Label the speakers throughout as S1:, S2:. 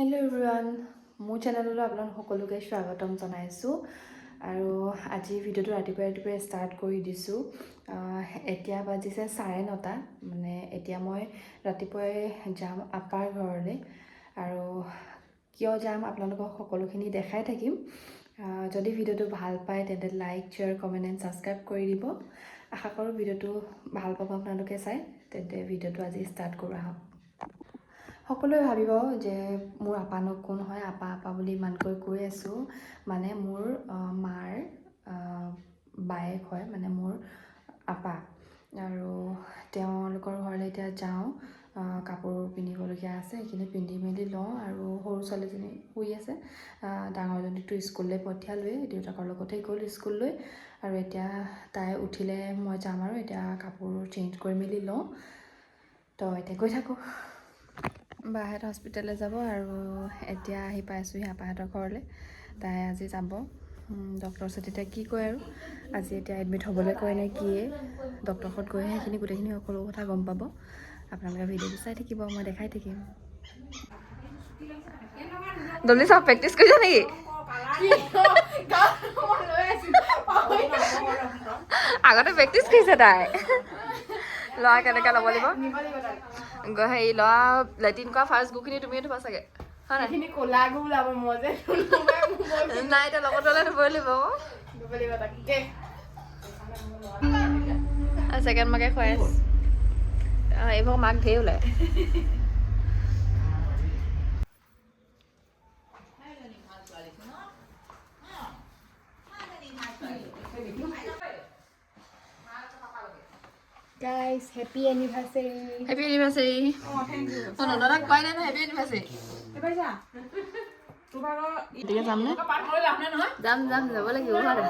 S1: Hello' everyone, মোৰ চেনেললৈ আপোনালোক সকলোকে স্বাগতম জনাইছোঁ। আৰু আজি ভিডিঅ'টো ৰাতিপুৱাই ৰাতিপুৱাই ষ্টাৰ্ট কৰি দিছোঁ। এতিয়া বাজিছে 9:30। মানে এতিয়া মই ৰাতিপুৱাই যাম আপাৰ ঘৰলৈ আৰু কিয় যাম আপোনালোকক সকলোখিনি দেখাই থাকিম। যদি ভিডিঅ'টো ভাল পায়, তেন্তে like, share, comment and subscribe কৰি দিব। আশা কৰোঁ ভিডিঅ'টো ভাল পাব আপোনালোকে চাই। তেন্তে ভিডিঅ'টো আজি ষ্টাৰ্ট কৰোঁ আহক। সকলোৱে ভাবিব যে মোৰ আপানো কোন হয়, আপা আপা বুলি ইমানকৈ কৈ আছোঁ। মানে মোৰ মাৰ বায়েক হয়, মানে মোৰ আপা। আৰু তেওঁলোকৰ ঘৰলৈ এতিয়া যাওঁ। কাপোৰ পিন্ধিবলগীয়া আছে, সেইখিনি পিন্ধি মেলি লওঁ। আৰু সৰু ছোৱালীজনী শুই আছে, ডাঙৰজনীকতো স্কুললৈ পঠিয়ালোৱেই, দেউতাকৰ লগতে গ'ল স্কুললৈ। আৰু এতিয়া তাই উঠিলে মই যাম। আৰু এতিয়া কাপোৰ চেঞ্জ কৰি মেলি লওঁ। তো এতিয়া গৈ থাকোঁ। বাহঁত হস্পিটেললৈ যাব আৰু এতিয়া আহি পাইছোঁহি আপাহঁতৰ ঘৰলৈ। তাই আজি যাব ডক্টৰৰ ওচৰত। এতিয়া কি কয় আৰু আজি এতিয়া এডমিট হ'বলৈ কয় নে কিয়ে, ডক্টৰৰ ওচৰত গৈহে সেইখিনি গোটেইখিনি সকলো কথা গম পাব। আপোনালোকে ভিডিঅ'টো চাই থাকিব, মই দেখাই থাকিম। দলি চাওঁ, প্ৰেক্টিচ কৰিছা নেকি? আগতে প্ৰেক্টিচ কৰিছে তাই। ল'ৰা কেনেকৈ ল'ব লাগিব হেৰি, ল'ৰা লেট্ৰিন কৰা ফাৰ্ষ্ট গুখিনি তুমিয়ে ধোবা চাগে, হয় নাই?
S2: এইখিনি ক'লা গু ওলাব, মই যে
S1: নাই, এতিয়া লগত ল'লে ধুবই লাগিব আকৌ।
S2: ধুব লাগিব তাকে।
S1: ছেকেণ্ড মাকে খুৱাই আছে। এইবোৰ মাক ধেৰ ওলায়।
S2: Guys, happy anniversary.
S1: Happy anniversary. অঁ, নন্দনাক কোৱাই নাই নহয় হেপী এনিভাৰ্চাৰী। গতিকে যাম নে?
S3: যাম যাম, যাব লাগিব হয়।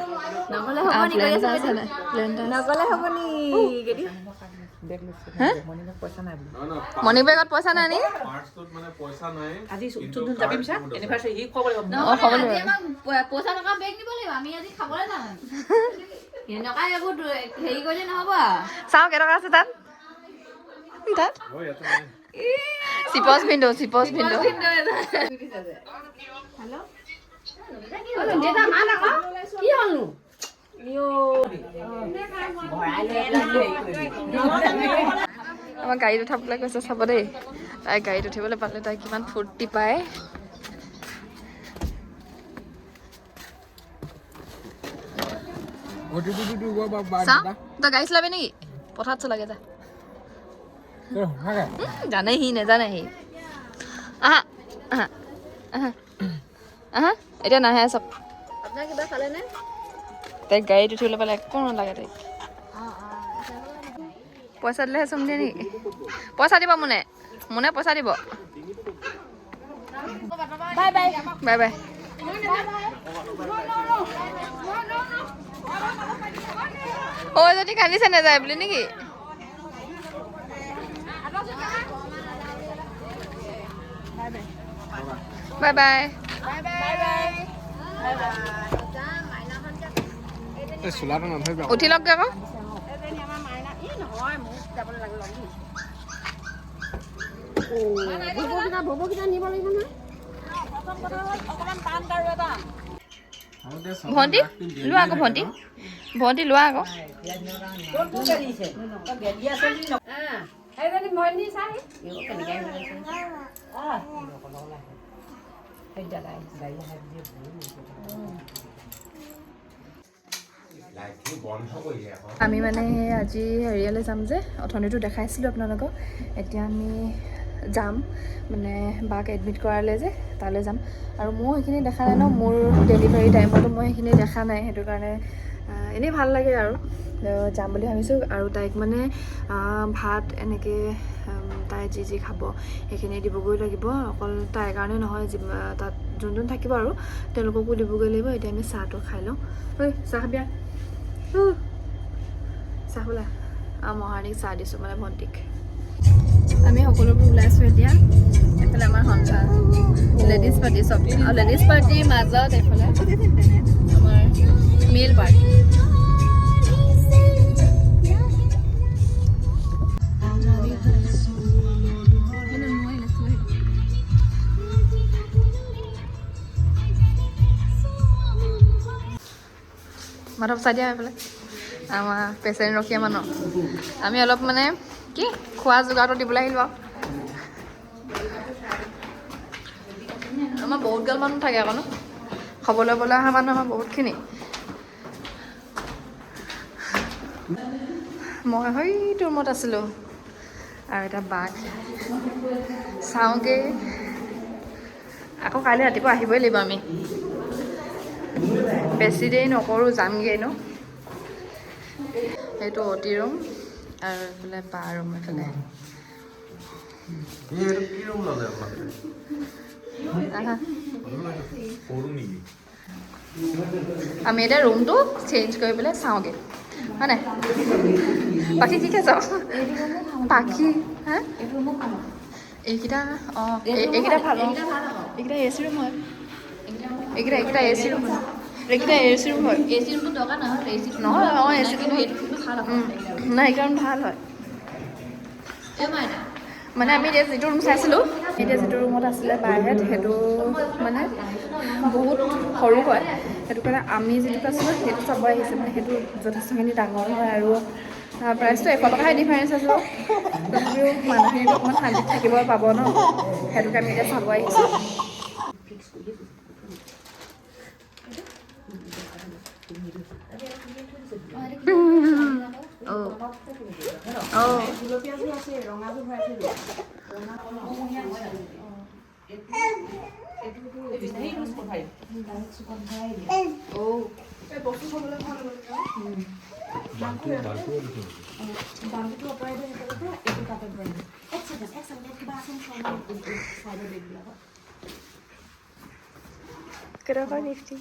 S3: নগ'লে হ'ব নি?
S1: প্লেন এটা আছে নাই? প্লেন এটা।
S3: নগ'লে হ'ব নি?
S1: মণি বেগত পইচা নাই নি?
S4: পাৰ্চটোত মানে পইচা নাই।
S5: আজি
S4: কিন্তু
S5: যোন যাবি
S4: card
S5: পিছা
S4: বহুত আছে।
S5: এনিভাৰ্চাৰী সি খুৱাব লাগিব।
S1: অঁ, খাব
S3: আজি
S1: লাগিব।
S3: আমাক পইচা থকা বেগ নিব লাগিব, আমি আজি খাবলৈ যাম। এনেকুৱা এইবোৰ হেৰি কৰিলে নহ'ব আৰু।
S1: চাওঁ কেইটকা আছে তাত তাত
S4: হয়, ইয়াতে নাই।
S1: চিপছ ভিন্দু, চিপছ ভিন্দু।
S2: কি হ'লনো?
S1: আমাৰ গাড়ীত উঠাবলৈ কৈছে, চাব দেই, তাই গাড়ীত উঠিবলৈ পালে তাই কিমান ফূৰ্তি পায়। চাওঁ, তই গাড়ী চলাবি নেকি? পথাৰত চলাগে যা। জানে সি, নেজানে সি। আহা আহা আহা আহা, এতিয়া নাহে চব।
S3: আপোনাৰ কিবা খালেনে?
S1: তাইক গাড়ীত উঠিবলৈ পালে একো নালাগে তাইক। পইচা দিলেহে চুম দিয়ে নেকি? পইচা দিব মোনে, মোনে পইচা দিব।
S2: Bye bye.
S1: Bye bye. অ, যদি কান্দিছে নাযায় বুলি নেকি? Bye bye.
S4: এই চোলাটো নধৰিবা।
S1: উঠি লওকগৈ আকৌ। ভণ্টি লোৱা আকৌ, ভণ্টি ভণ্টি লোৱা আকৌ।
S2: সেইজনী ভণ্টি চাই।
S1: আমি মানে সেই আজি হেৰিয়ালৈ যাম যে অথনিটো দেখাইছিলোঁ আপোনালোকক। এতিয়া আমি যাম মানে বাক এডমিট কৰালে যে তালৈ যাম। আৰু ময়ো সেইখিনি দেখা নাই ন, মোৰ ডেলিভাৰী টাইমতো মই সেইখিনি দেখা নাই, সেইটো কাৰণে এনেই ভাল লাগে আৰু যাম বুলি ভাবিছোঁ। আৰু তাইক মানে ভাত এনেকৈ তাই যি যি খাব সেইখিনি দিবগৈ লাগিব। অকল তাইৰ কাৰণে নহয়, তাত যোন যোন থাকিব আৰু তেওঁলোককো দিবগৈ লাগিব। এতিয়া আমি চাহটো খাই লওঁ। ঐ, চাহ খাবি? চাহ বোলা। মহাৰাণীক চাহ দিছোঁ, মানে ভণ্টিক। আমি সকলোবোৰ ওলাইছোঁ এতিয়া। এইফালে আমাৰ সন্থা লেডিজ পাৰ্টি চব, আৰু লেডিজ পাৰ্টিৰ মাজত এইফালে আমাৰ মেল পাৰ্টি। মাধৱ চাই দিয়া এইফালে আমাৰ পেচেণ্ট ৰখীয়া মানুহ। আমি অলপ মানে কি খোৱা যোগাৰটো দিবলৈ আহিলোঁ আৰু। আমাৰ বহুত গাল মানুহ থাকে আকৌ ন, খবৰ ল'বলৈ অহা মানুহ আমাৰ বহুতখিনি। মই সেইটো ৰুমত আছিলোঁ আৰু এটা বাঘ চাওঁগৈ। আকৌ কাইলৈ ৰাতিপুৱা আহিবই লাগিব আমি, বেছি দেৰি নকৰোঁ, যামগৈ ন। সেইটো অতি ৰুম আৰু এইফালে বা ৰুম এইফালে। আহা। আমি এতিয়া ৰুমটো চেঞ্জ কৰি পেলাই চাওঁগৈ, হয় নাই? পাখি কি খাইছ? পাখি হা, এইকেইটা অঁ, এইকেইটা ভাল, এইকেইটা এ চি ৰুম হয়। এইকেইটা এ চি ৰুম হয়, এইকেইটা এ চি ৰুম হয়।
S3: এ চি ৰুমটো দৰকাৰ নহয়, এ চি
S1: নহয় অঁ, এ চি
S3: কিন্তু সেইটো ৰুমটো ভাল আকৌ।
S1: নাই, এইকেইটা ৰুম ভাল হয়।
S3: এই মাইনা
S1: মানে আমি এতিয়া যিটো ৰুম চাইছিলোঁ, এতিয়া যিটো ৰুমত আছিলে বাহেত, সেইটো মানে বহুত সৰু হয়। সেইটো কাৰণে আমি যিটোত আছিলোঁ সেইটো চাব আহিছে, মানে সেইটো যথেষ্টখিনি ডাঙৰ হয় আৰু প্ৰাইচটো 100 টকাহে ডিফাৰেঞ্চ আছে। তথাপিও মানুহখিনিতো অকণমান শান্তিত থাকিব পাব ন, সেইটোকে আমি এতিয়া চাব আহিছোঁ। অঁ অঁ, কেইটকা নিফটি?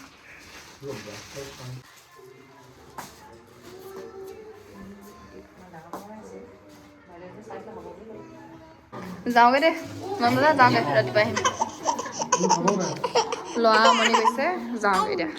S1: যাওঁগৈ দেই নন্দদা, যাওঁগৈ, ৰাতিপুৱা আহিম। ল'ৰা আমনি গৈছে, যাওঁগৈ এতিয়া।